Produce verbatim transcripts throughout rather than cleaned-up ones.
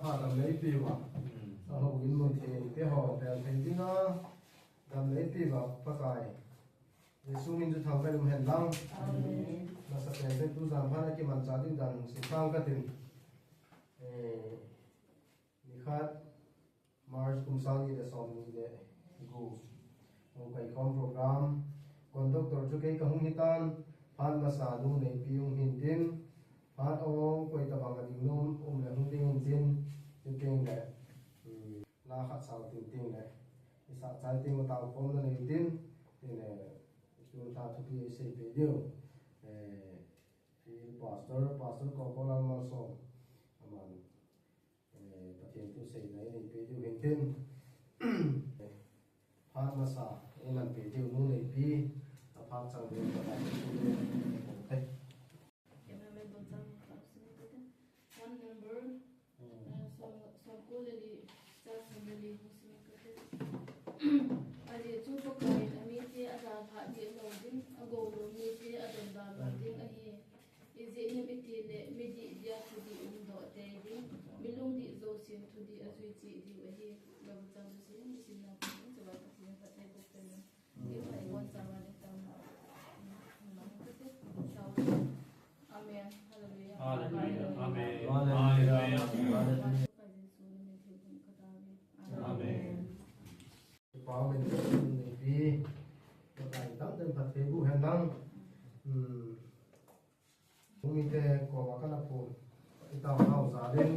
Pha dam lei pi ba. Aho in mun thei te ho, tel thei ding a. Dam lei pi ba, Pakai. Jesu min chu thangvah in um hen lang. Amen. Masa pen pen tu jan phat a kimancha ding dan hung sim tang katin. Eh, nikhat March kum sang ni le som ni le gup. Hung kai khom program. Conductor chu kei kahung hitan. Phat masa nu Neipi hung hintin. Phat ong koi tabang a ding nom um le hung ding hintin. Tin tin le. Hmm, la khat sao tin tin le. Isa chai tin tao khom na nei tin. Tin le. Tun ta thupi sei pe diu. Eh, Field Pastor, Pastor Kokholam Malsom. Aman. Eh, Pathen thu seina i nei pe diu hintin. Phat masa, i man pe diu nu Neipi, a phat chang diu ka ta diu. Kemna me bon chang ka sini kute. One number, eh, som, som ko le li, cha som le li, hung sini kute. Ajeh chu Pakai in amite adalhah ding lou ding, agou lou mite adonda lou ding ahi. Ijeh inem itile midih dia thudih umdoh tei ding, milungdih jousen thudih ajui cheh diu ahi. Bible chang chu sim, sim na phat in, chulai Pathen phatthei boh pen in. Amen. Hallelujah. Hallelujah. Amen. Hallelujah. Hallelujah. Amen. Amen. Pau min Neipi, Pakai in tamtah in phatthei boh hen lang. Hmm. Mite koma kana phone, i taonau jal in,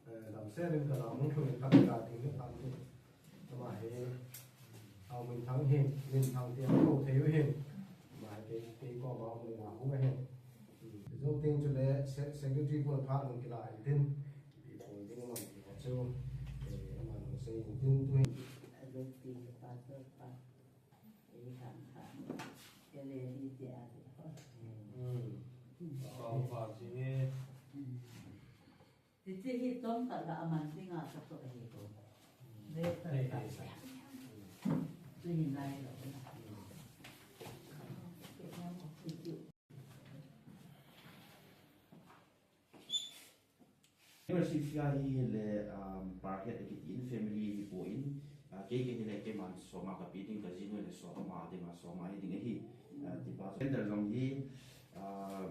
eh, damsel in kana hung lhung in kana ga ding ni khan ti. Ama hi, au Minthang hi, Minthang ti a ko thei u hin. Ama hi kei, kei koma hung le nga hung ahi. Hmm. Jou teng chule se-, secretary pu phat hung kila in tin. Pi phone ding man ti chu, eh, ama hung sei in tin tu hin. Adoptive pastor pa. Titi hi tom khat la aman ti nga sa to ahi ko. Ve ta ta. Tu hi nai lo na. Mercy Fia hi le, um, Parkhead a kiti in family hi po in, uh, kei kei hi le keiman soma kapi ding ka jinu le soma ding a soma hi ding ahi, uh, tipa center jong hi, uh,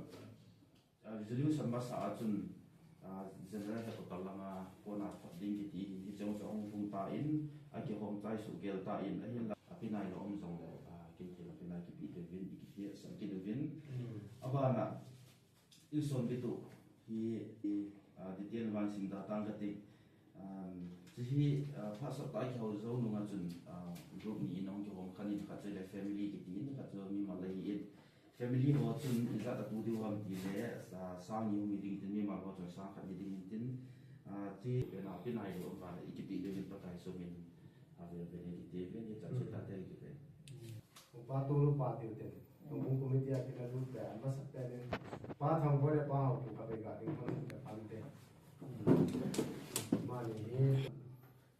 uh, resolution masa a chun, uh, general headquarter langa kona thot ding kiti hi, hi cheng chong hung ta in, a kihom chai su gel ta in, ahin la, a pinai lo om jong le, uh, kei kei la pinai kipi te vin, i kiti sa kiti vin. Mm. Abana, Insung mitu hi, i, a, detail vang sim da tang kati. Um, hiche hi, a, phat sot a kihou jou nunga chun, a, group ni in ahung kihom khan in khat chu le family kiti in khat chu mimal ahi in. Family ho chun ijat a tu diu ham tile, a, sang ni hung hi ding tin mimal ho chun sang khat hi ding tin, a, hiche pena pinai diu um vale i kiti diu in Pakai sumin. Avel vel in kiti vel in chan chu tate kiti. Upa tunu pa tiu tin. Houbung committee a kila lut le, amasa pen in. Pa Thangvoi le Pa Haopu kave ga ding hon le pan te. Mani hi,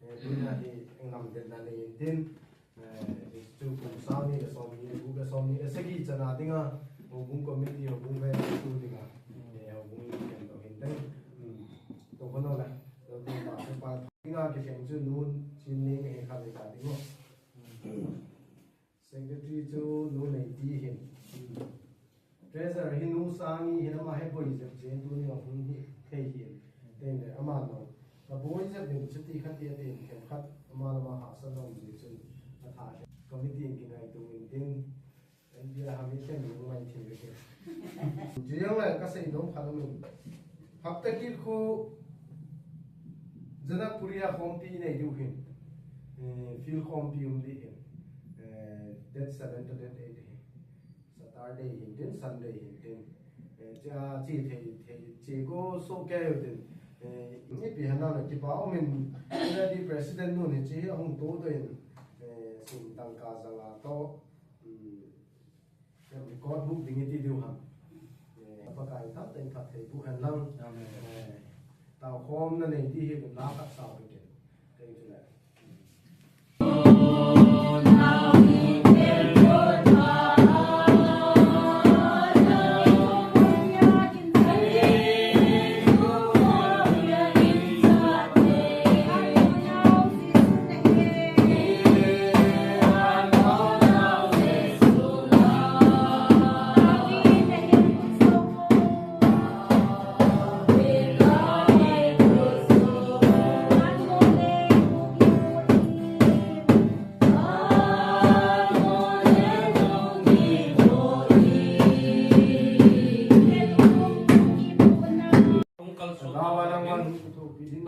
eh, tunia hi engam den na nei in tin. Eh, chu kum sang ni le som ni le gup le som ni le sagi chana dinga. Houbung committee, houbung ve tu dinga. Eh, houbung ken to hin te. Hmm. To kono le. To pa, to pa. Dinga kikhen chu nun chin ni nge kha ve ga ding ho. Secretary chu nu Neiti hin. Treasurer hi nu Sangi hin ama hi boi jep chen tuni a hung hi thei hin. Teng le ama lo. Ka boi jep hin chuti khat ti a tin khen khat ama lama hahsa jong ji chun a tha khen. Committee in kingai tung in tin. N B I a ham hi khen nu mai thei ve khen. Chu jong le ka sei nom khat um in. Hapta kit khu Janakpuri a khompi nei diu hin. Eh, field khompi um di hin. Eh, date seven to date eight hin. Saturday hin tin, Sunday hin tin. Eh, cha chi thei, thei, chi ko so ke u tin. Eh, ni pi hana na kipa um in. Di president nu ni chi hung to to in. Eh, sum tangka janga to. Hmm. Record book ding i ti diu ham. Eh, Pakai in tamtah in phatthei boh hen lang. Amen. Eh, tao khom na nei ti hi la khat sao pe ken. Thank you le.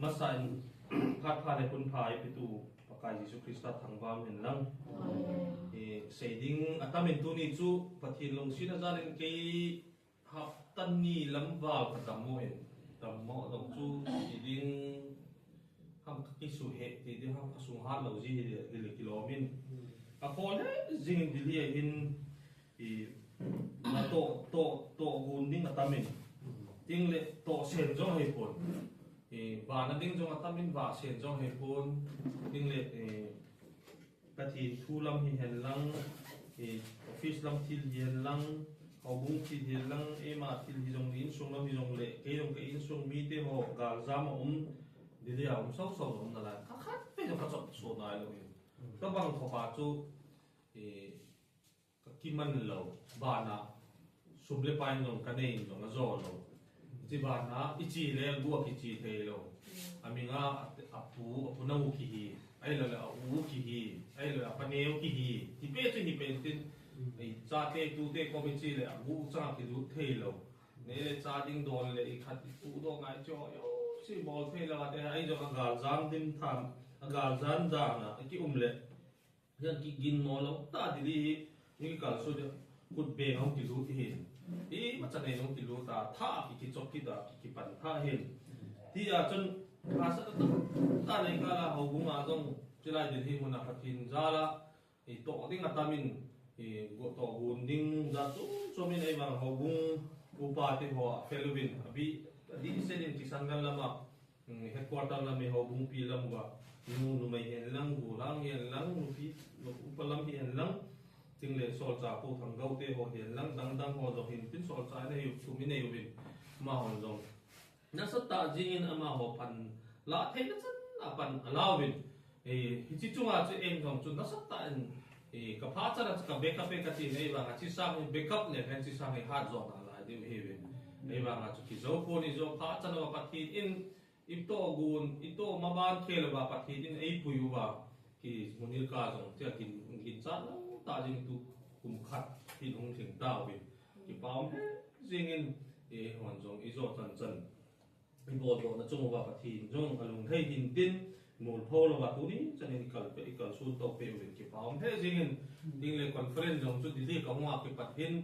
Masa in phat pha le hun pha eipetu Pakai Jesu Christa thangvah hen lang. Eh, sei ding atam in tuni chu Pathen lungset a jal in kei hapta ni lam val ka dammo in, dammo dong chu ti ding ham ka kisuheh ti ding ham ka sung hat lou ji hi le, hi le kilom in. A kol he jing in Delhi a hin i na to, to, to gun ding atam in. Tin le to sen jong hei pon. I vana ding jong atam in va sen jong hei pon. Tin le, eh, Pathen thu lam hi hen lang, eh, office lam thil hi hen lang, houbung thil hi hen lang, eima thil hi jong le, insung lam hi jong le, kei jong ka insung mite ho, galjam a um, Delhi a um sau sau jong um nalai. Khat khat pe jong ka chop so nai lou hi. Ka bang kho pa chu, eh, ka kiman lou, bana, sum le pai jong ka nei jong a jo lou. Chi bana, i chi le, gua kichi thei lou. A minga, a, a pu, a pu nau kihi, ahilou le, a u kihi, ahilou le, a pa neu kihi. Ti pe chu hi pe tin, i chate, tute kom i chi le, a gu chang kilut thei lou. Nei le cha ding don le, i khat i pu don ngai chu, yo, si bol thei lou, ate, ahi jong a galjam dim tham, a galjam dan a, a ki um le. Hian kigin mo lou ta Delhi hi, ni kikal su dia, kut beng hong kilut hi. Imacha nei hong kilut ta, tha ki kichop kit a, ki kipan tha hi. Ti a chun, a sa ta, ta nei kal a houbung a jong, chulai Delhi mun a Pathen jal a, i to ding atam in, i go to gun ding ja chu, chu min ei vang houbung upa te ho a fel uvin, a bi, a di sen in Kishanganj lam a, Mm, headquarter lam hi houbung pi lam uva. Nu, numei hi hen lang, gulang hi hen lang, nupi, nu, upa lam hi hen lang. Tin le solchah pu Thangvah te ho hi hen lang, dang dang ho jong hin tin solchah nei u, sum i nei uvin. Amahon jong. Nasat tah jing in amaho pan la theina chan a pan a la uvin. Eh, hichi chunga chu eng jong chu nasat tah in, eh, ka pha chan a chu ka backup e ka ti nei vang a chi sang hi backup le kan chi sang hi hat jong a lai diu hi uvin. Ei vang a chu kijo pon i jo pha chan a Pathen in I to gun, i to maban khel uva Pathen in ei pui uva. Ki munil ka jong, tia kin, kin chat lo ta jing tu kum khat hin hung thing ta uvin. Kipa um he jing in, e hon jong, i jo chan chan. I bol jo na chung uva Pathen jong, a lung hei hin tin, mol pho lo va tuni, chan in i kal pe, i kal sun to pe uvin. Kipa um he jing in, ding le conference jong chu Delhi ka hung a kipat hin,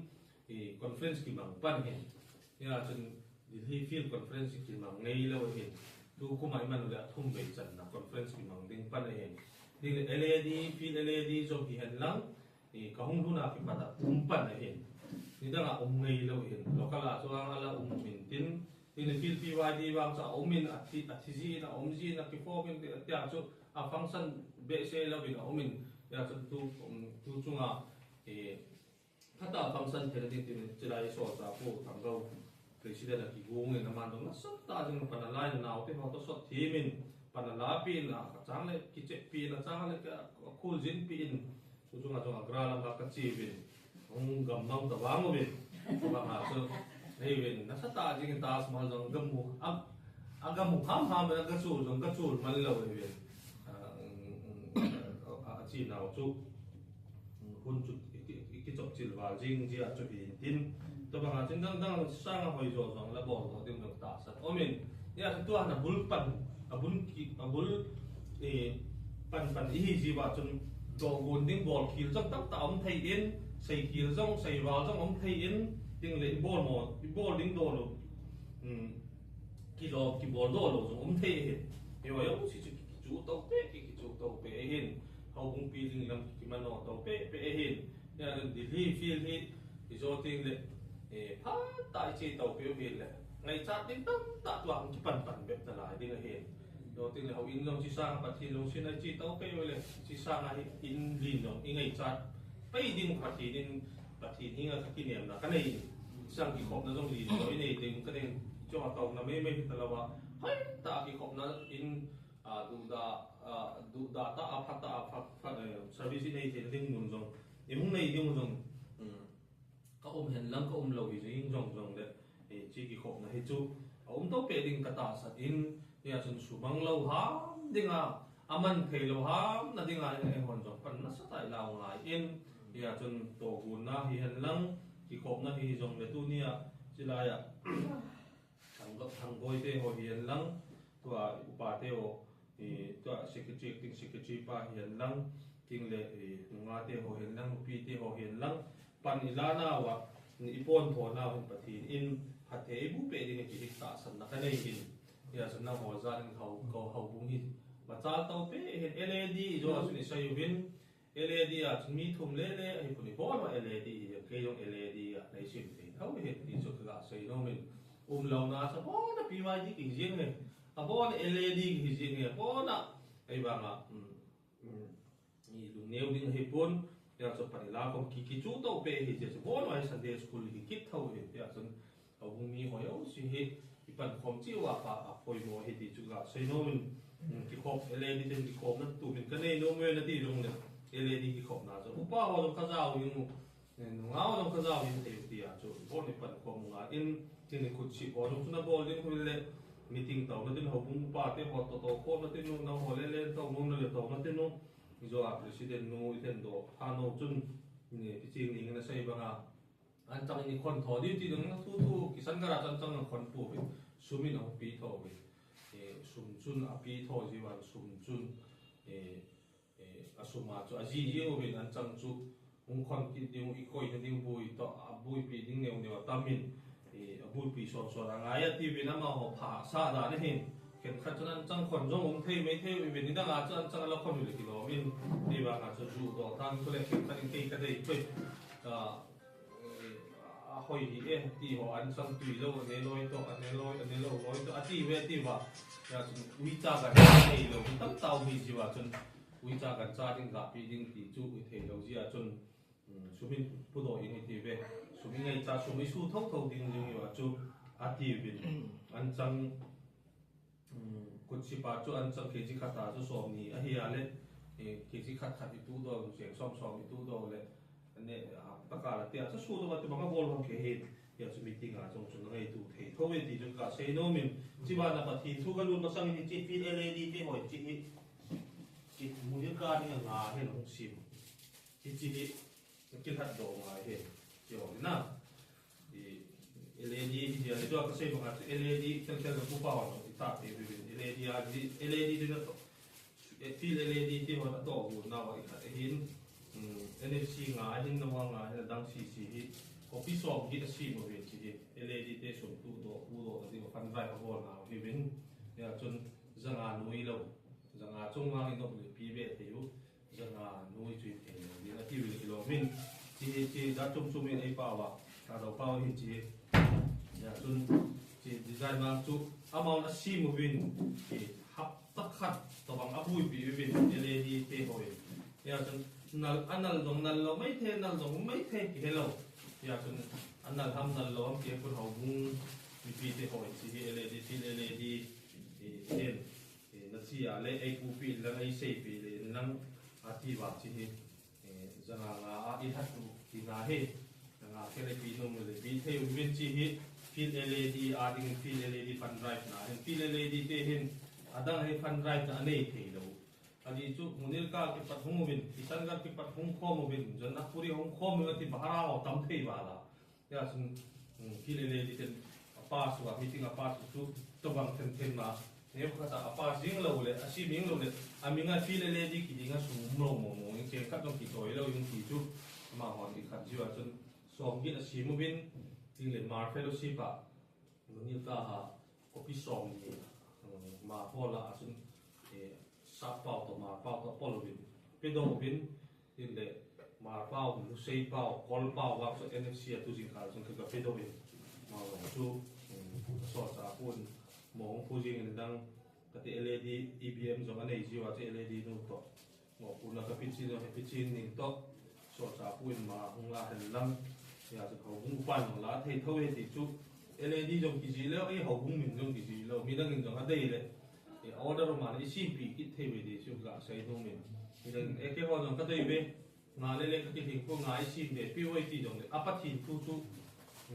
i conference kimang pan hin. Nia chun Delhi Field Conference kimang ngei lo ahin. Tu kum a i man u le a thum vei channa conference kimang ding pan ahin. Ding le L A D, Field L A D jong hi hen lang, i ka hung lhun a kipat a um pan ahin. Nidang a um ngei lo ahin. Local a chuang a la um um in tin. Ding le Field P Y D vang chu a um in a thi, a thi ji in a um ji in a kiform in tia chu a function behseh lo in a um in. Tia chu tu, um, tu chunga, i, Phatah a function thei ding tin, chulai solchah pu Thangvah president a kigong in aman jong nasat tah jing pan a la in naote ho toh sot thim in pan a la pi in a chang le kichep pi in a chang le ka khul jin pi in. Chu chunga jong Agra lam a ka chi uvin. Hung gam mang ta vang uvin. Vang a chu hei uvin nasat tah jing in Taj Mahal jong gam u a, a gam u ham ham in a ka chul jong ka chul man lo uvin. A, um, um, a, a chi nau chu. Hun chu i, i, i kichop chil val jing jia chu hi in tin. Tua banga chun dang dang sang a hoi jo jong la bol jo ding dong tahsan um in. Nia chu tua na bul pan, a bul ki, a bul, eh, pan pan i hi ji va chun do gun ding bol khil jong tam ta um thei in, sei khil jong, sei val jong um thei in, ding le i bol mo, i bol ding do lo. Hmm. Kilo, kibol do lo jong um thei hin. Hi va jong si chu ki, kichu to pe, ki, kichu to pe hin. Houbung pi ding lam ki, kimano to pe, pe hin. Nia Delhi Field hi, i jo ting le, eh, phatah i chi to pe u hin le. Ngaichat ding tam tah tua hung kipan pan bep nalai ding ahin. Jo ting le houin jong chi sang Pathen lungset a i chi to pe u le. Chi sang a hi in lin jong i ngaichat. Pai ding Pathen in, Pathen henga ka kinemna ka nei in. Sang kikhopna jong lin jong i nei ding ka ding. Chua touna meimei hi ta lo a. Hoi ta kikhopna in, a, duda, a, duda ta a pha ta a pha, pha, eh, service i nei thei ding mun jong. I hung nei ding mun jong. Hmm. Ka Ka um hen lang ka um lou hi jing jong jong le, eh, chi kikhopna hi chu a um to pe ding ka tahsan in, hia chun sumang lou ham dinga, a man thei lou ham na dinga in eihon jong pan nasa tai lau ngai in, hia chun tohgunna hi hen lang, kikhopna hi jong le tunia, chilai a, thang, thangboi te ho hi hen lang, tua upa te ho, eh, tua secretary, acting secretary pa hi hen lang, ting le, eh, nunga te ho hi hen lang, nupi te ho hi hen lang, pan i la nau a, i pon tho nau hin Pathen in phatthei bu pe ding ti hi tahsanna ka nei hin. Hia chun nangho jal in hou, ko houbung hi machal to pe hin L A D jo a chun i sei uvin, L A D a chun mi thum le le ahi pun i bon ma L A D hi, kei jong L A D a nei sim thei tho hin ti chu ka ga sei nom in. Um lou na chu bon a P Y D kihi jing e, a bon a L A D kihi jing e, bon a, ei vang a, um, um, i lungneo ding ahi pon, hia chu pan i la khom ki, kichu to pe hi, hia chu bon a Sunday school hi kit tho hi, hia chun houbung mi ho jouse hi i pankhom cheh uva pa a poimo ahi ti chu ga sei nom in, um, kikhop L A D ten kikhopna tumin ka nei nom e na ti jong le, L A D kikhopna chu upa ho jong ka jao in, eh, nungah ho jong ka jao in thei u ti a chu, bon i pankhom u nga in, tin i kut sih ho jong chu na bol ding uvin le, meeting to na tin houbung upa te ho to to khom na tin u, nangho le le to nom na le to na tin u, Mizo a president nu i then do tha no chun, ni pi ching ning na sei bang a, an chang in i khon tho diu ti ding na tu tu, kisan kara chan chang na khon pu ve. Sum in a pi tho ve. Eh, sum chun a pi tho ji van sum chun, eh, eh, a sum a chu a ji ji u ve an chang chu. Hung khon kit ding, i koi na ding bui to, a bui pi ding neu neu a tam in, eh, a bui pi son son a ngai a ti ve na ma ho pha sa da na hin. Khen khat chun an chang khon jong um thei mai thei u ve ni dang a chu an chang la khon u le kilom in. Ti va ka chu ju do tang chu le khen khat in kei ka dei pui. Ka a hoi hi e, ti ho an chang tui lou, a ne loi to, a ne loi, a ne lou loi to, a ti ve ti va. Ya chun, ui cha kan nei lou, tam tau mi ji va chun, ui cha kan cha ding ga pi ding ti chu, ui thei lou ji a chun, um, sum in pu do in i ti ve. Sum in ngai cha, sum i su tho tho ding ding va chu, a ti vin. An chang, um, kut si pa chu an chang K G khat a chu som ni ahi a le, eh, K G khat khat i tu do, seng som som i tu do le, ne, a, taka la tia, chu su do va tu bang a bol bang ke he, ya chu meeting a chung chung ngai tu thei tho ve ti chu ka sei nom in, chi ba na Pathen thu ka lut masang hi chi field L A D te hoi chi hi, chi mu hi ka ni nga he nong sim. Chi chi hi, Ka kilhat do ngai he, ti ho na. I, L A D hi, a, tua ka sei banga chu L A D, tel tel ka pu pa ho, i ta te bi bin. L A D a, di, L A D di na to. E, field L A D ti ho na to, gu na wa i khat hin. Mm, N F C nga hin, na wa nga hin, dang C C hi. Kopi som hi a si mo bin chi hi. L A D te sum tu do, pu do, na di ko fan vai ka bol na hi bin. Ya chun, janga nui lo. Janga chung wa ngi no bi pi be te yu. Janga nui chu i thei lo ding a ti uvin kilom in. Chi, chi, da chum chum in ei pao a. Ka do pao hi chi. Ya, chun, chi design mang chu amount a sim uvin. Chi hapta khat tobang a buipi uvin L A D te hoi. Ya, chun nal, a nal dong nal lo mai thei, nal dong mai thei kihe lo. Ya, chun a nal ham nal lo ham kihe pun houbung mipi te hoi. Chi hi L A D, field L A D, i, ten. Eh, na chi a le, ei kupi lang, ei seipi le, lang a ti va chi hi, eh, janga nga a i hat tu ti na hi, janga ke le pi nom le pi thei u vin chi hi, field L A D a ding, field L A D fund drive na hin, field L A D te hin, a dang hi fund drive na a nei thei lo. A di chu, Munirka kipat hung u vin, Kishangarh kipat hung khom u vin, Janakpuri hung khom u vin, ti bahara ho tam thei va la. Ya chun, um, field L A D ten a pass uva, meeting a pass u chu, tobang then then ma. Ne khat a pass jing lo le, a sim jing lo le, a minga field L A D kiding a sum um lo mo mo, in chen khat dong kitoi lo, in ti chu, ama hon i khat jiu a chun, som gin a sim uvin, ting le Mar Fellowship a, Nunil ka ha, kopi som ni, um, ma hol a chun, eh, sap pau to, mar pau to, pol uvin, pe do uvin, Tin le, mar pau, lusei pau, kol pau, vang chu N F C a tu jing kal chun ka, ka pe do in. Ma vang chu, um, so cha pun, mo hung pu jing in dang, ka ti L A D, E B M jong a nei jiu a chu L A D nu to. Mo pu na ka pi chin, ka pi chin ning to. So cha pun ma hung la hen lang. Ya chu houbung pan la thei tho e ti chu. L A D jong ki ji lo, e houbung min jong ki ji lo, mi dang in jong a dei le. E order ma i sim pi kit thei ve ti chu ka sei dong min. Mi dang e ke ho jong ka dei ve. Nga le le ka kilhing ko nga i sim de pi oi ti jong le. A Pathen thu chu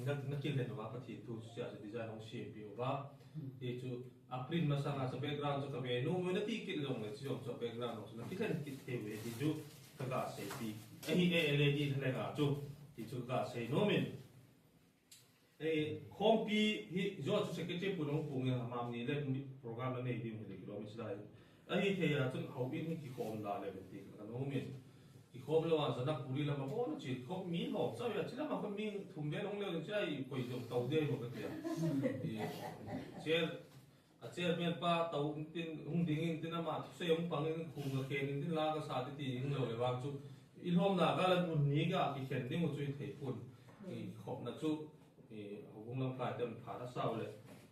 na, na kilhen uva Pathen thu chu sia chu design hung sim pi uva. Ti chu a print masanga chu background chu ka ve nom u na ti kit jong le chu jong chu background chu na kilhen kit thei ve ti chu ka ga sei pi. Ahi e le di le nga chu ti chu ka ga sei nom in. Ei, khompi hi, jo chu secretary pu nung pu nge, mam ni le program na nei ding hi le kilometer lai. Ahi thei a chun hou in hi kikhom da le ti ka nom in. Kikhom lo a zana puri lama bon chi khom mi hom sa ya chi lama khom mi thum ve long le chi ai koi jong tau de mo ka tia. I, chair A chairman pa tau in tin, hung ding in tin ama thusei hung pang in khum ka khen in tin la ka sa ti ti in lo le vang chu. I lhomna ka la mun ni ka kikhen ding u chu i thei pun. I khopna chu, i hung lam kai tem pha la sau le.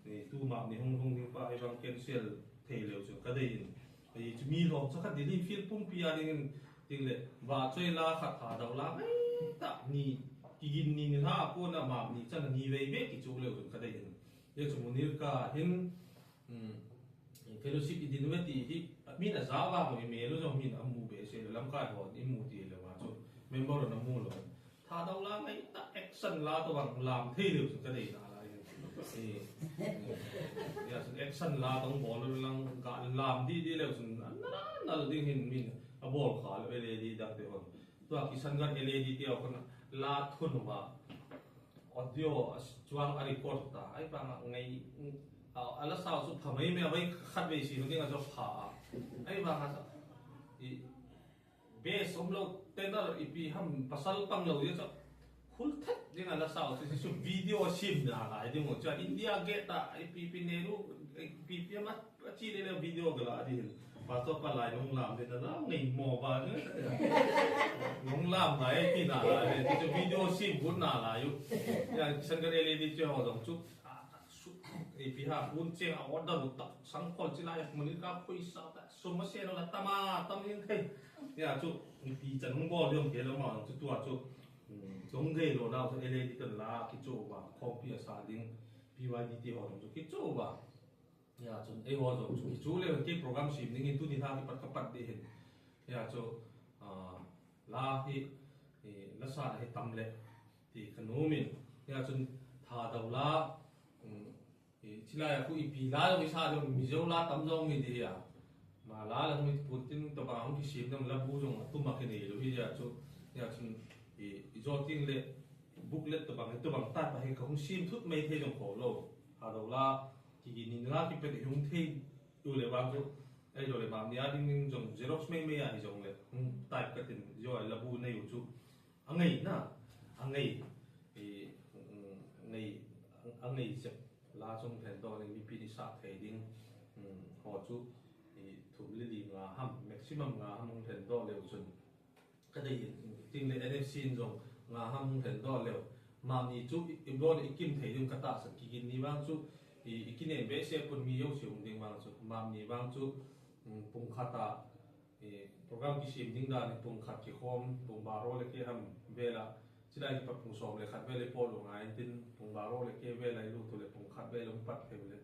I tu map ni hung hung ding pa i vang cancel thei leu chu ka dei in. I chu mi lhom cha khat ding in field pumpi a ding in tin le va choi la khat tha dau la mai ta ni kigin ni ni la ko na map ni chan ni vei ve ki chu leu chu ka dei in. Ye chu Munir ka hin, um, fellowship i din ve ti hi, min a za vang u i mel u jong min a mu behseh le lamkai hon i mu ti le vang chu member na mu lo. Tha dau la ngai ta action la to vang lam thei le chu ka dei na la hin. Eh, eh, ya, chu action la tong bol le lang ka lam di di le chu na na ding hin min a bol kha le le di da te hon. Tua kisan gan L A D te a kon la thun va. Audio a s-, chuang a record ta. Ai pa nga ngai, a, a la sao chu pha mai mai a vai khat vei si ding a chu pha a. Ai pa nga sa. I, bass om lo, tenor ipi ham pasal pang lo ya chu. Hul thet ding a la sao chu, chu video sim na lai ding mo chu. India Gate ta, ipi pi ne ru, ipi pi ma Achi le le video ka la di hin. Pastor pa lai nung lam le na la ngai mo ba ne. Nung lam ngai ti na la le ti chu video sim bun na la yu. Ya san ka le le di chu ho dong chu. A, su, e pi ha bun che a order lu ta sang khol chi la ya mun ka khoi sa ta. Su ma se lo la tama tam yin thei. Ya chu ti chan nung bol yong ke lo ma chu tua chu. Dong gei lo dau chu L A D kan la ki chu ba khom pi a sa ding. P Y D T ho dong chu ki chu ba. Ya, chun, eiho jong chu, chu le, kei program sim ding in tuni la kipat kapat ding hin. Ya, chu, ah, la hi, eh, la sa hi tam le, ti ka nom in. Ya, chun, tha dau la, um, eh, chilai a khu ipi la jong i sa jong Mizo la tam jong hi di ya. Ma la la hung i put tin to ba hung kisim ding la bu jong tu ma ki nei lo hi ya chu. Ya, chun, eh, i jo tin le, booklet to bang, to bang ta pa hi ka hung sim thut mai thei jong ko lo. Tha dau la, Kigin ni la kipet hung thei tu le vang chu. Ei lo le mam ni a ding ding jong xerox mai mai a hi jong le. Hung type ka tin jo la bu nei u chu. A ngai na. A ngai. I, mm, ngai, a ngai sep la chung thlen to le mipi ni sa thei ding. Mm, ho chu. I thum le li nga ham, maximum nga ham hung thlen to le u chun. Ka dei in, tin le N F C in jong nga ham hung thlen doh leu. Mani chu i, i bol i kim thei ding ka tahsan Kigin ni vang chu i, i kinem behseh pun mi jouse hung ding vang chu. Mani vang chu, um, pung khat a, i, program kisim ding dan in pung khat kikhom, pung baro le keh ham vel a. Chilai kipat pung som le khat vel i pot u ngai in tin pung baro le keh vel a i lut u le pung khat vel hung pat thei u le.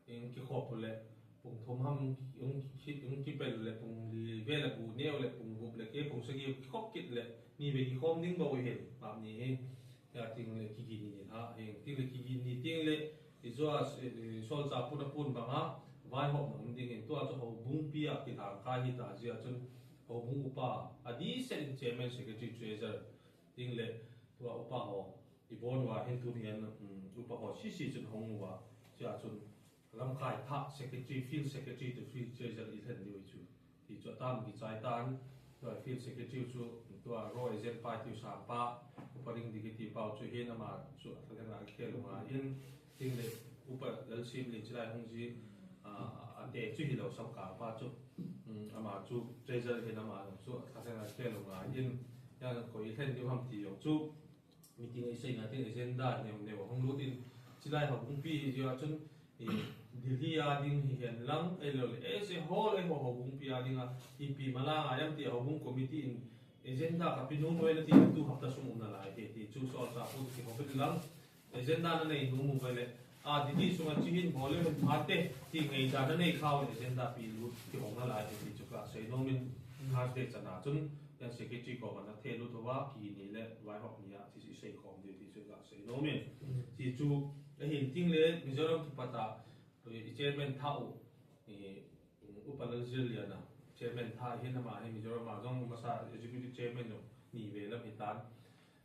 Eng kikhop u le, pung thum ham, eng ki, eng kipel u le, pung li vel a bu neo le, pung gup le keh, pung sagi kikhop kit le, ni ve kikhom ding bou hi, mani hi. Ya tin le Kigin ni ha, eng tin le Kigin ni tin le, i jo a, eh, solchah pun a pun bang a, vaihop na um ding in, tua chu houbung pi a kilhang kai hi ta jeh a chun, houbung upa, a di set in chairman, secretary, treasurer, tin le, tua upa ho, I bon uva hin tuni hin, um, upa ho sisi chun hung uva. Chua chun lamkai thah secretary, field secretary to field treasurer i lhen diu chu. Ti chu atam kichai tan, tua field secretary chu, tua raw agent pa tiu sang pa, upa ding ding kiti pau chu hin ama chu a thalen a khel u ngai in, tin le upa Lalsim le chilai hung ji, a, a te chu hi lo sam ka pa chu. Um, ama chu treasurer hin ama chu a thalen a khel u ngai in, ya ko i lhen diu ham ti jong chu. Meeting a i seina tin agenda neo neo hung lut in, chilai houbung pi hi jeh a chun, i, Delhi a ding hi hen lang, ei lo le, ei se ho le ho houbung pi a ding a, ipi mala ngai am ti houbung committee in agenda ka pe nom e na ti tu hapta sung um na lai hi ti chu solchah pu ti ho pe lang, agenda na nei nom u ve le, a, Delhi sunga chi hin bol le pha te ti ngaidan na nei khau le agenda pe lut ti hong na lai hi ti chu ka sei nom in, Thursday chana chun, Kan secretary koma na thei lut uva, kini le vaihop nia, ti chu i sei khom diu, ti chu ka sei nom in. Ti chu, ahin tin le, Mizoram kipat a, i chairman thah u, i, Upa Lalzirliana, chairman thah hin ama hi Mizoram a jong masa executive chairman jong ni ve lam hitan.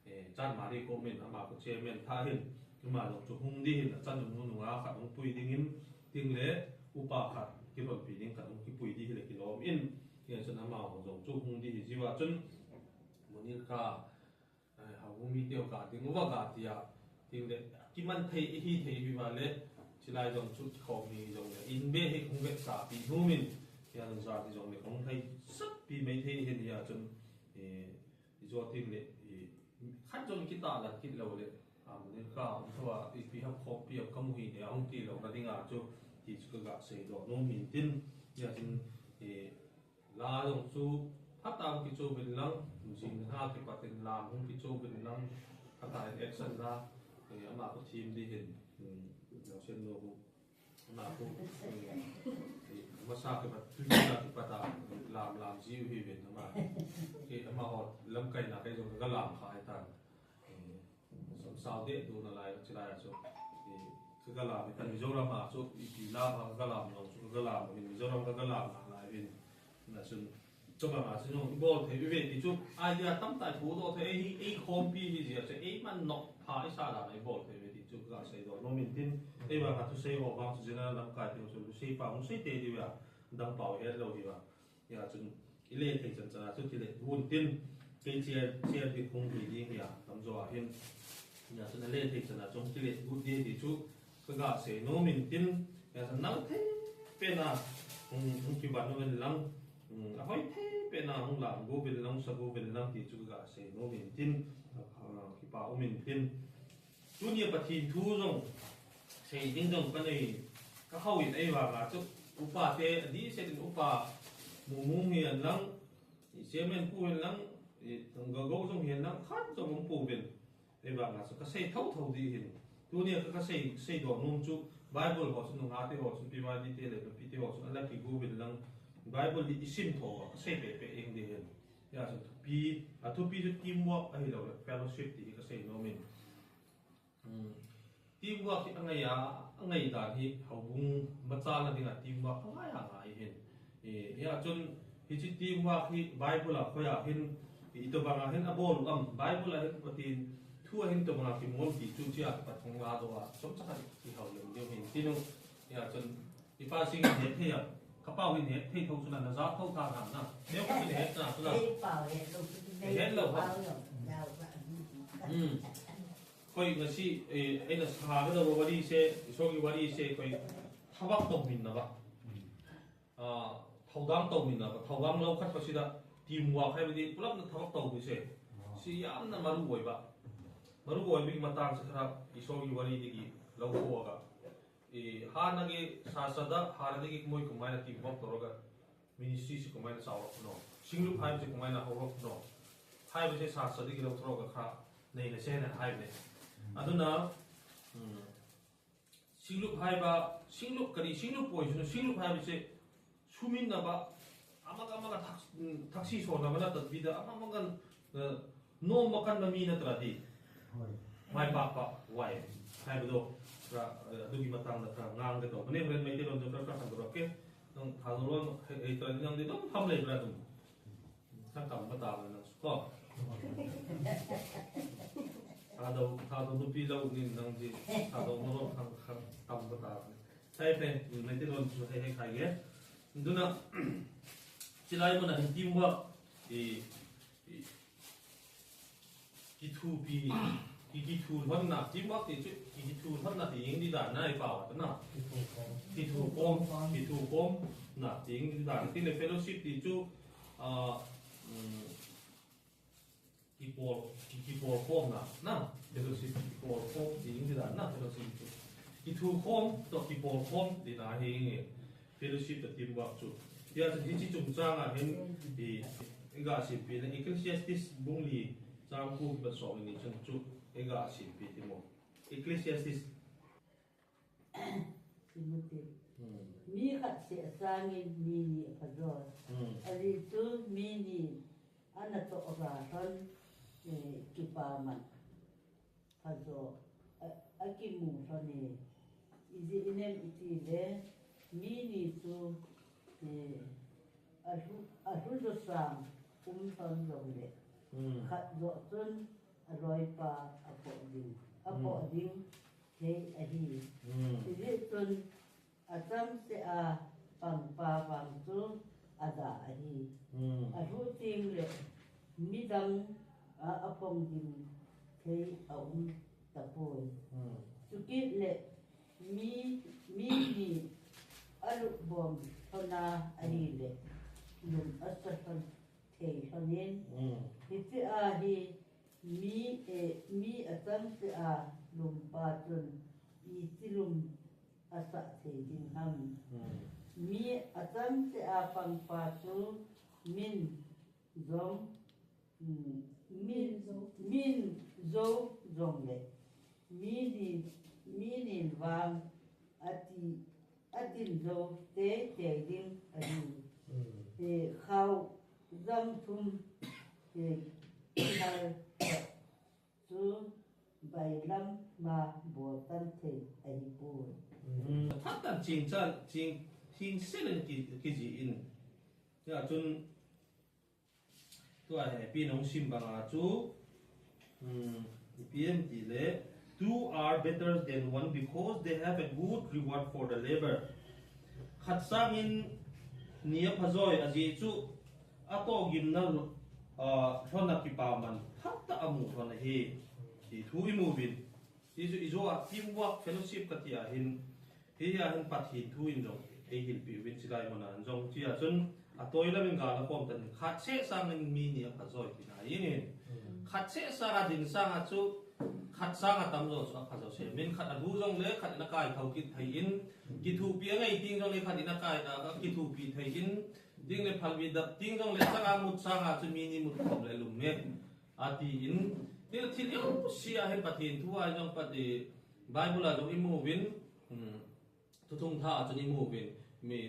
Eh, Chanmari Komin ama khu chairman thah hin, ama jong chu hung di hin, achan nung nung a khat hung pui ding in, tin le upa khat kilhonpi ding khat hung kipui di hi le kilom in, tin chun ama jong chu hung di hi jiu a chun, Munir ka, eh, ha hung mi teu ka ding uva ka tia, tin le kiman thei i hi thei hi va le, chilai jong chu khom hi jong le, in be hi hung be sa pi hum in, tia jong za ti jong le hung thei sat pi mai thei hin tia chun, eh, I jo tin le, i, khat jong kita la kit lo le, a, mun ka, um, tho a, ipi ham khompi ham kamu hi ne, a hung ti lo na ding a chu, ti chu ka ga sei doh nom in tin, tia tin, i, la jong chu, phat a hung kicho uvin lang, jing ha kipat in la hung kicho uvin lang, phat a in action la, i, ama ko team di hin, um, jong sen no hu. Ama khu, eh, masa kipat, tui na kipat a, lam, lam jiu hi ven ama. Ke ama ho, lamkai na kai jong ka lam kha hi tan. Eh, sam sao de tu na lai, chi lai chu. Eh, ka lam hi tan Mizoram a chu, ipi lam a ka lam lo chu, ka lam hi Mizoram ka lam na lai vin. Na chun, Chubang a chu jong i bol thei uve ti chu idea tamtah i pu doh thei, ei, ei khompi hi jia chu ei man nok pha i sa dan a i bol thei uve ti chu ka sei doh nom in tin, ei vang a thusei ho vang chu general lamkai ti chu thusei pa hung sei te diu a, dang pau het lo diu a. Hia chun i le thei chan chan a chu ti le un tin, kei chair, chair ti khung hi ding hia, tam jo a hin. Hia chun a le thei chan a chu ti le ut di ti chu, Ka ga sei nom in tin, ya sa nal thei pen a, hung, hung kibat uvin lang, hung, a hoi thei pen a, hung lam go uvin lang, sa go uvin lang ti chu ka ga sei nom in tin, a, kipa um in tin. Tuni a Pathen thu jong, sei ding jong ka nei, ka hau in ei vang a chu, upa te, a di se din upa, mung mung hi an lang, i chairman pu hin lang, i, ga go jong hi an lang, khat jong um pu uvin. Ei vang a chu ka sei tho tho di hin. Tuni a ka, ka sei, sei doh nom chu Bible ho chu nungah te ho chu P Y D te le nupi te ho chu ala kigu uvin lang Bible di i sim tho a ka sei pe pe ing di hin. Ya chu thupi, a thupi chu teamwork ahi lo le fellowship ti hi ka sei nom in. Hmm. Teamwork hi a ngai a, a ngai dan hi houbung machal na ding a teamwork a ngai a ngai hin. Eh, hia chun, hiche teamwork hi Bible a khoi a hin, i tobang a hin a bol u am, Bible a hin Pathen thu a hin tobang a kimol ti chu chia kipat hung la doh a, chomcha khat i hao lem diu hin tin u. Hia chun, i pa Sing in het thei am, ka pau hin het thei tho chu na, na ja tho tha na na. Neo ka chu het na chu na. Ei pau het lo, ei het lo, pau lo, na, na. Hmm. Khoi ngasi, eh, eina sa ka do wari se, i song i wari se, khoi thabak tong min na ba. Ah, thaodang tau min na, thaodang lou khat pa sida, teamwork hai badi, pulap na thabak tau mi se. Si yamna maruoi ba. Maruoi mi matang se khat, i song i wari di ki, lou ko ga. I, hana ki, sa sa da, hana di ki moi kumai na teamwork toro ga. Ministry si kumai na sao no. Singlup hai si kumai na hao no. Hai badi sa sa di ki lou toro ga kha, nei na se na hai badi. Aduna, hmm, Singlup hai ba, singlup kari, singlup poi, singlup hai ba che, sumin na ba, ama ka, ama ka thak, thaksi so na ba na tat bida, ama, ama kan, eh, no makan na mi na tra di. Hoi. Mai pa pa, wai. Hai ba do, tra, eh, adu ki matang na tra, ngang ka do. Mane, mane, mai te don, tra, tra, kan do, ke. Nang, thalo lon, hei, hei, tra, nang di, don, tham le, tra, dum. Kha tam ba ta ba nang su ko. Thadou, Thadou nupi lou nin nang ji, Thadou mo lou khang, khang tam ba ta ba. Sai pe, nei ti lon su hai hai khai ge. Duna, chilai mo na hin teamwork, i, i, kithupi, ki, kithu lhon na, teamwork ti chu, ki, kithu lhon na ti ing di dan na i pau ta na. Kithu khom, kithu khom na ti ing di dan. Ti le fellowship ti chu, ah, um, kipol, ki, kipol khom na, na, fellowship kipol khom, ti ing di dan na, fellowship chu. Kithu khom, to kipol khom, ti na hi nge. Fellowship to teamwork chu. Tia chu hiche chungchang a hin, i, i ga simpi na Ecclesiastes bung li, chang ko kipat som ni chang chu, i ga simpi ti mo. Ecclesiastes. Timothy. Hmm. Mi khat seh sangin mi ni a pha jo. Hmm. Ajeh chu mi ni Ana toh ga lhon, eh, kipaman phajo a, akimu lhon e. Ijeh inem itile, mi ni chu, eh, alhu, alhu jo sang um lhon jongle, Hmm. khat jo chun aloipa aphoh ding, aphoh Hmm. ding thei ahi. Hmm. Ijeh chun achangseh a pangpa vang chu ada ahi. Hmm. Alhu tengle midang a, aphong ding thei aum tapoi. Hmm. Chukit le mi, mi ni alupbom lhon a ahile lum asa lhon thei lhonin. Hmm. Hiche a hi mi, eh, mi achangseh a lumpa chun iti lum asah thei ding ham. Hmm. Mi achangseh a pangpa chu min jong, hmm, min, Min jo. min jo jongle mi nin, mi nin vang ati, atin jo teitei ding ahi. Hmm. Eh, khao jang thum, eh, hal chu bailam ma bol tan thei ahipoi. Hmm. Phat tan ching chan, ching, ching selen ki, kijih in. Hia chun Tua hi ipi nung sim banga chu, hmm, ipi em tile, two are better than one because they have a good reward for the labor. Khat sangin ni aphajoi ajeh chu, atohgimna, ah, lhon a kipaman phatah amu lhon ahi, ti thu imu uvin. Hichu ijo a teamwork fellowship kati a hin, Hia hin Pathen thu in jong eihilpeh uvin chilai muna jong. Chia chun atoi lamin gal akhom tan, khat seh sangin mi ni aphajoi tina ahin. Hmm. Khat seh sanga ding sanga chu, khat sanga tamjo chu aphajo se. Min khat alhu jongle khat in akai thou kit thei in, kithopi angai ding jongle khat in akai, a, kithopi thei in, ding le phalbi dap ding jongle changa mut sanga chu mi ni mut khom le lum e. Atin, tin thil jouse a hin Pathen thu a jong Pat, eh, Bible a jong imu uvin, hmm, Thuthung tha a chun imu uvin, mi,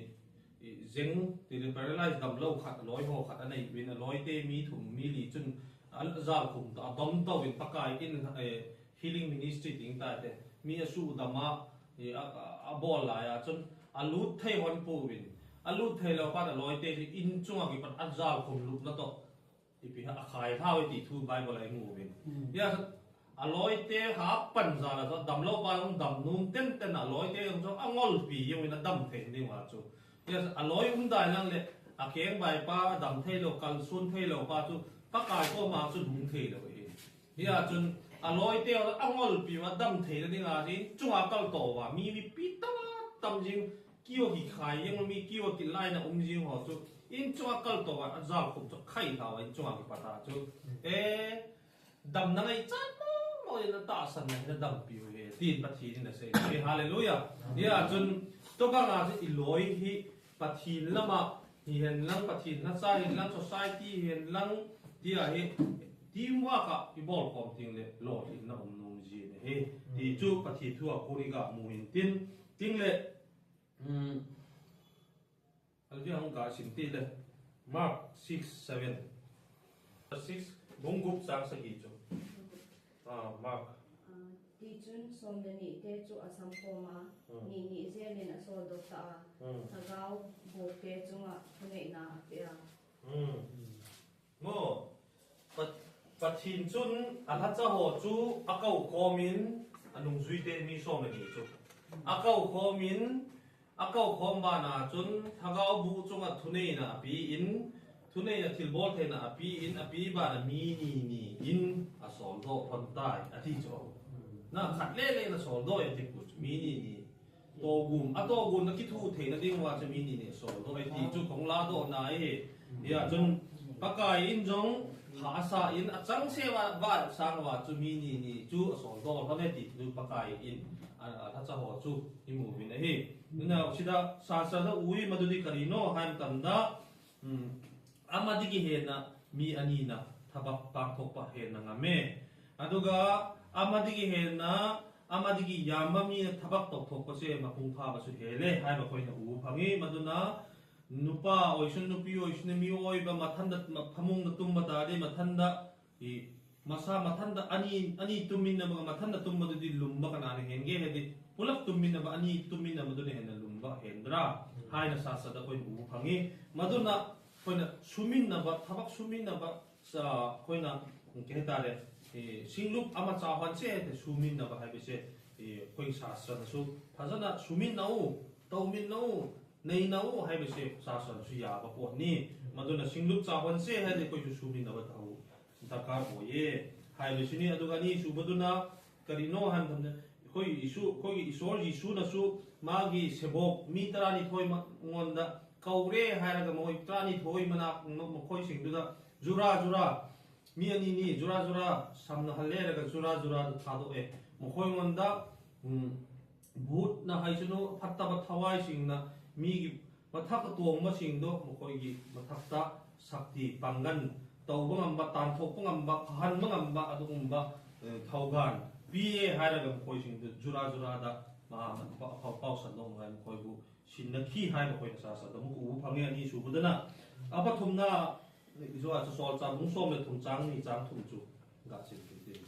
i, jeng, tile paralyze damlou khat, aloi ho khat anei uvin, aloite mi thum, mi li chun, a, jalkhum to, adom to uvin Pakai in, eh, healing ministry ding tate, mi asudam a, i, a, a, abol lai a chun, alut thei hon pouvin, alut thei lou pat aloite chu in chunga kipat ajalkhum lutna to, Ipi ham akhai lhau e ti thu Bible a imu uvin. Hmm. Hia, aloite hapan jal a chu damlou pa jong dam nom tenten a, aloite jong chu angolpi jeng uvin adam thei ding uva chu. Hia, aloi um dai lang le, akeng bai pa, adam thei lou, kalson thei lou pa chu, Pakai koma chu lhung thei lou ahi. Hia chun, aloite jong angolpi uva adam thei na ding a, in chunga kal to uva, mi, mipi tam, tam jing, Kiu kikhai jeng mi kiu kilaina um jing ho chu, in chunga kal to a, ajalkhum chu khai lhau a, in chunga kipat a chu. E, damna ngaichat mong mong in atahsan na hin adampi u ahi, tin Pathen in asei. E, hallelujah. Hia chun, tobang a chu iloi hi Pathen lama hihen lang, Pathen lhacha hihen lang, society hihen lang, tia hi teamwork a ibol khom ding le lolhinna um nom jin ahi. Ti chu Pathen thu a kon iga mu in tin, tin le Hmm. Alvia hung ka sim ti le. Mark six seven. Six, bung gup chang sagi chu. Ah, Mark. Ah, tichun som le ni te chu asam khom a, Hmm. ni ni jel in asol doh ta a, Hmm. Lhagao bu te chunga thuneina apeh a. Hmm. Mo, Pat-, Pathen chun alhacha ho chu akoukhom in, anungjui te mi som le ni chu. Akoukhom in, akoukhom bana chun Lhagao bu chunga thuneina ape in, thuneina thilbol theina ape in, ape bana mi ni ni in asol doh lhon tai, ati chu. Na khat le le in asol doh e ati pu chu, mi ni ni. Togum, atogum na kithu theina ding uva chu mi ni ni asol doh e ti chu kong ladoh na e. Hia chun Pakai in jong pha asa in achangseh uva, va sang uva chu mi ni ni chu asol doh lhon e ti chu Pakai in a, alhacha ho chu imu uvin ahi. Nuna sida sasa na ui madudi karino haim tanda. Hmm. Ama digi hena mi anina thabak pangthok pa hena ngam e. Aduga ama digi hena, ama digi yama mi thabak tokthok pa se ma kung pha ba su hele, hai ba koi na u phangi, maduna Nupa ꯑꯣꯏꯁꯅꯨ, ꯅꯨꯄꯤ ꯑꯣꯏꯁꯅꯨ, ꯃꯤꯑꯣꯏꯕ ꯃꯊꯟꯗ ꯐꯃꯨꯡꯗ ꯇꯨꯝꯕ ꯇꯥꯔꯗꯤ, ꯃꯊꯟꯗ, ꯏ, ꯃꯁꯥ ꯃꯊꯟꯗ ꯑꯅꯤ, ꯑꯅꯤ ꯇꯨꯝꯃꯤꯟꯅꯕꯒ ꯃꯊꯟꯗ ꯇꯨꯝꯕꯗꯨꯗꯤ ꯂꯨꯝꯕ ꯀꯅꯥꯅ ꯍꯦꯟꯒꯦ? ꯍꯥꯏꯗꯤ, ꯄꯨꯂꯞ ꯇꯨꯝꯃꯤꯟꯅꯕ, ꯑꯅꯤ ꯇꯨꯝꯃꯤꯟꯅꯕꯗꯨꯅ ꯍꯦꯟꯅ ꯂꯨꯝꯕ ꯍꯦꯟꯗ꯭ꯔꯥ? ꯎꯝ. ꯍꯥꯏꯅ ꯁꯥꯁ꯭ꯔꯗ ꯑꯩꯈꯣꯏꯅ ꯎꯕ ꯐꯪꯉꯤ꯫ ꯃꯗꯨꯅ ꯑꯩꯈꯣꯏꯅ ꯁꯨꯃꯤꯟꯅꯕ, ꯊꯕꯛ ꯁꯨꯃꯤꯟꯅꯕ, ꯆ-, ꯑꯩꯈꯣꯏꯅ, ꯀꯩ ꯍꯥꯏꯇꯥꯔꯦ, ꯑꯦ, ꯁꯤꯡꯂꯨꯞ ꯑꯃ ꯆꯥꯎꯍꯟꯁꯦ ꯍꯥꯏꯅ ꯁꯨꯃꯤꯟꯅꯕ ꯍꯥꯏꯕꯁꯦ, ꯑꯦ, ꯑꯩꯈꯣꯏ ꯁꯥꯁ꯭ꯔꯗꯁꯨ ꯐꯖꯅ ꯁꯨꯃꯤꯟꯅꯧ, ꯇꯧꯃꯤꯟꯅꯧ, ꯅꯩꯅꯧ ꯍꯥꯏꯕꯁꯦ ꯁꯥꯁ꯭ꯔꯗꯁꯨ ꯌꯥꯕ ꯄꯣꯠꯅꯤ꯫ ꯃꯗꯨꯅ ꯁꯤꯡꯂꯨꯞ ꯆꯥꯎꯍꯟꯁꯦ ꯍꯥꯏꯔꯗꯤ ꯑꯩꯈꯣꯏꯁꯨ ꯁꯨꯃꯤꯟꯅꯕ ꯊꯧ ꯗꯔꯀꯥꯔ ꯑꯣꯏꯌꯦ ꯍꯥꯏꯕꯁꯤꯅꯤ꯫ ꯑꯗꯨꯒ ꯑꯅꯤꯁꯨꯕꯗꯨꯅ ꯀꯔꯤꯅꯣ ꯍꯥꯏꯕ ꯃꯇꯝꯗ, ꯑꯩꯈꯣꯏ ꯏꯁꯨ-, ꯑꯩꯈꯣꯏꯒꯤ ꯏꯁꯣꯔ ꯖꯤꯁꯨꯅꯁꯨ ꯃꯥꯒꯤ ꯁꯦꯕꯣꯛ ꯃꯤ ꯇꯔꯥꯅꯤꯊꯣꯏ ꯃꯉꯣꯟꯗ ꯀꯧꯔꯦ ꯍꯥꯏꯔꯒ, ꯃꯈꯣꯏ ꯇꯔꯥꯅꯤꯊꯣꯏ ꯃꯅꯥꯛ, ꯃꯈꯣꯏꯁꯤꯡꯗꯨꯗ ꯖꯨꯔꯥ ꯖꯨꯔꯥ, ꯃꯤ ꯑꯅꯤꯅꯤ ꯖꯨꯔꯥ ꯖꯨꯔꯥ ꯁꯝꯅꯍꯜꯂꯦ ꯍꯥꯏꯔꯒ ꯖꯨꯔꯥ ꯖꯨꯔꯥꯗ ꯊꯥꯗꯣꯛꯑꯦ꯫ ꯃꯈꯣꯏꯉꯣꯟꯗ, ꯎꯝ, ꯚꯨꯠꯅ ꯍꯥꯏꯁꯅꯨ, ꯐꯠꯇꯕ ꯊꯋꯥꯏꯁꯤꯡꯅ ꯃꯤꯒꯤ ꯃꯊꯛꯇ ꯇꯣꯡꯕꯁꯤꯡꯗꯣ ꯃꯈꯣꯏꯒꯤ ꯃꯊꯛꯇ ꯁꯛꯇꯤ, ꯄꯥꯡꯒꯟ, ꯇꯧꯕ ꯉꯝꯕ, ꯇꯥꯟꯊꯣꯛꯄ ꯉꯝꯕ, ꯐꯍꯟꯕ ꯉꯝꯕ ꯑꯗꯨꯒꯨꯝꯕ, ꯑꯦ, ꯊꯧꯒꯥꯟ ꯄꯤꯌꯦ ꯍꯥꯏꯔꯒ ꯃꯈꯣꯏꯁꯤꯡꯗꯨ ꯖꯨꯔꯥ ꯖꯨꯔꯥꯗ ꯃꯍꯥꯛꯅ ꯑꯐ-, ꯑꯐ-, ꯄꯥꯎꯁꯟꯗꯧꯅꯉꯥꯏ ꯃꯈꯣꯏꯕꯨ ꯁꯤꯟꯅꯈꯤ ꯍꯥꯏꯕ ꯑꯩꯈꯣꯏꯅ ꯁꯥꯁ꯭ꯔꯗ ꯑꯃꯨꯛ ꯎꯕ ꯐꯪꯉꯤ꯫ ꯑꯅꯤꯁꯨꯕꯗꯅ, ꯑꯄꯊꯨꯝꯅ ꯏꯖꯣ ꯑꯆꯁꯣꯜ ꯆꯥꯡ ꯁꯣꯝꯅ ꯊꯨꯝ ꯆꯥꯡꯅꯤ ꯆꯥꯡ ꯊꯨꯝ ꯆꯨ ꯒꯥꯁꯤꯟ ꯊꯤꯟ ꯊꯤꯟ꯫